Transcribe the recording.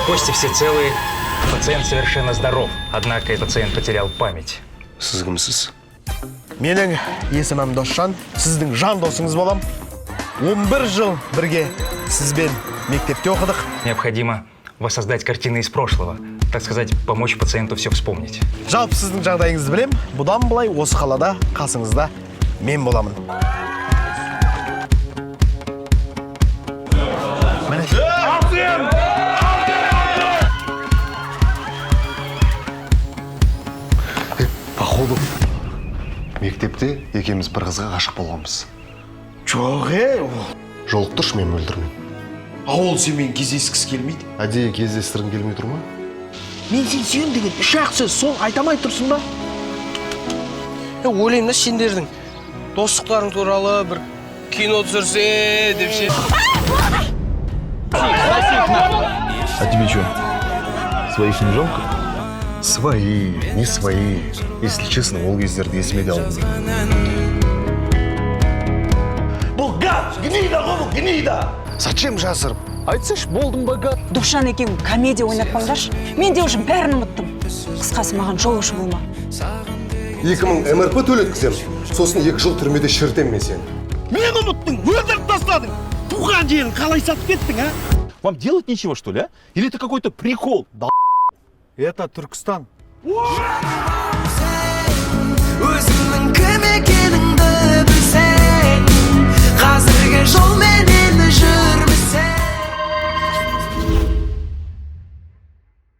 Кости все целые, пациент совершенно здоров. Однако и пациент потерял память. Сіз кімсіз? Менің есімім Досжан, сіздің жан досыңыз болам. 11 жыл бірге сізбен мектепте оқыдық. Необходимо воссоздать картины из прошлого, так сказать, помочь пациенту все вспомнить. Жалпы сіздің жағдайыңызды білем. Бұдан былай осы қалада қасыңызда мен боламын. Міне. Походу, мектепте екеуміз бір қызға ғашық болғанбыз. Жоқ, е, ол. Жолықтыршы мен Мөлдірмен. А ол сенімен кездескісі келмейді. Әдейі кездестіргім келмей тұр ма? Мен сені сүйемін деген үш ақ сөз, сол айта алмай тұрсың ба? Е, ойлаймын да, сендердің достықтарың туралы бір кино түсірсе деп ше. А тебе что, своих не жалко? Свои, не свои. Если честно, ол кездерді есіме де алмаймын. Бұл гад, гнида ғой, бұл гнида. Зачем жасырып? Айтсайшы, болдым ба гад? Досжан екеуің комедия ойнатпаңдаршы. Мен де уже бәрін ұмыттым. Қысқасы, маған жолаушы болма. 2000 МРП төлеткіземін. Сосын 2 жыл түрмеде шірітемін мен сені. Мені ұмыттың, өлтіріп тастадың. Туған жерін қалай сатып кеттің, а? Вам делать нечего, что ли, а? Или это какой-то прикол? Да. Это Түркістан. Өзіңнің кім екеніңді білсең, қазіргі жолмен.